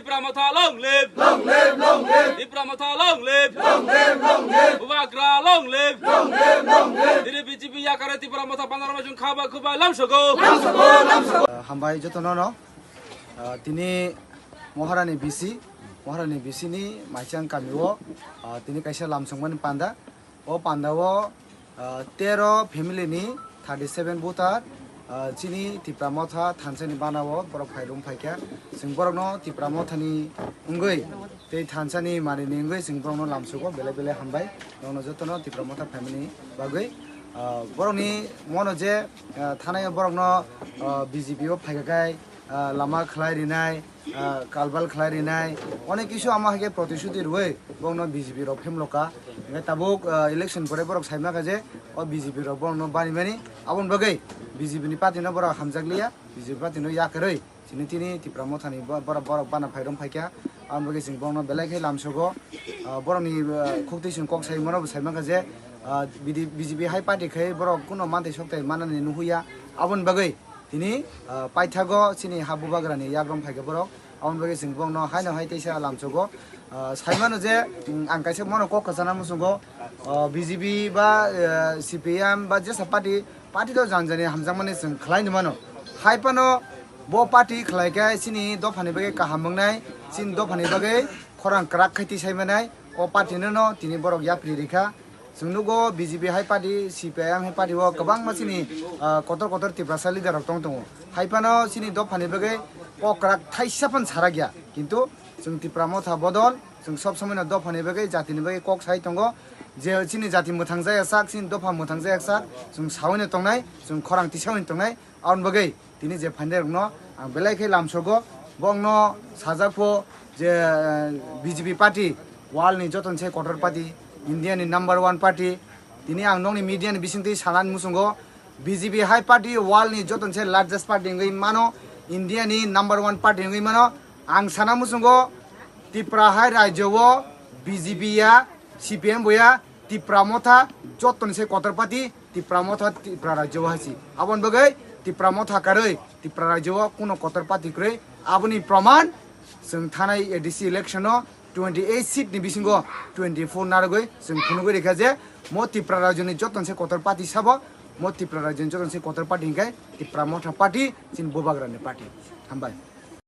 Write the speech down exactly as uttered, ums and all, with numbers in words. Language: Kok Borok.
Tipra Motha long live! Long live, long live! Tipra Motha long live! Long live, long live! Bubagra long live! Long live, long live! Tini B J P yakare Tipra Motha panarama jung khaba khuba lamsogo. Lamsogo, lamsogo. Ah, hambai jotono no. Ah, tini Moharani B C, Moharani B C ni Maichang kamio, ah, tini kaisa lamsongmani panda. O pandao, ah, tero family ni thirty seven voter, ah, chini Tipra Motha thansa ni bana o borok phai rom phaikha. Chwng borokno Tipra Motha ni wngwi tei thansa ni mani ni wngwi chwng borokno lamsugo belai belai hambai. Nokno jotono Tipra Motha phaimani bagwi, ah, borokni mono je, ah, thanai borokno, ah, B J P o phaikha khai, ah, lama khlai rinai, ah, kalbal khlai rinai, onek kisu ama hai khe protishuti rwui bongno B J P rok phemloka. Hingke tabuk, ah, election pore borok saima kha je o B J P rok bongno bani mani, aboni bagwi B J P ni party no borok hamjakliya, B J P party no yakarwi chini tini Tipra Motha ni bo-, borok, borok bana phai rom phaikha. Aboni bagwi chwng bongno belai khe lamsogo. Ah, borokni, ah, khukti chwng kok sai mano bo saima kha je, ah, B D, B J P hai party khai borok kuno manthai sokthai manani nuhuya. Aboni bagwi tini, ah, paithago chini ha bubagrani yagram phaikha borok. Aboni bagwi chwng bongno haino hai teisa lamsogo. Ah, saimano je, mm, ang kaisa mono kok kwchana muchungo, ah, B J P ba, ah, C P M ba jesa party, party to janjani hamjakmani chwng khlai ni mano. Hai phano bo party khlai khe chini dophani bagwi kaham wngnai, chini dophani bagwi khorang kwrak khai tisai manai, o party no no tini borok yapri rikha. Chwng nugo B J P hai party, C P I M hai party o kwbangma chini, ah, kotor kotor Tiprasa leader rok tong tongo. Hai phano chini dophani bagwi kok kwrak thaisa phan sarak ya. Kintu chwng Tipra Motha bodol, chwng sob somoi no dophani bagwi, jatini bagwi kok sai tongo. Je chini jati mwthang jaya sak, chini dopha mwthang jaya sak, chwng saui no tongnai, chwng khorang tisaui no tongnai. Aboni bagwi tini je phainai rokno ang belai khe lamsogo, bongno sajak pho je, eh, B J P party world ni joto ni se kotor party, India ni number one party. Tini ang nokni media ni bisingtwi sanani muchungo, B J P hai party world ni joto ni se largest party wngwi mano, India ni number one party wngwi mano. Ang sana muchungo, Tripura hai rajyo o B J P ya, C P M bo ya, Tipra Motha joto ni se kotor party, Tipra Motha Tripura rajyo o hai si. Aboni bagwi Tipra Motha karwi Tripura rajyo o kuno kotor party kwrwi. Aboni proman chwng thanai A D C election o twenty eight seat ni bisingo twenty four narwgwi chwng phunugwi rikha je mo Tripura rajyo ni joto ni se kotor party sabo, mo Tripura rajyo ni joto ni se kotor party hinkhe Tipra Motha party, chini bubagra ni party. Hambai.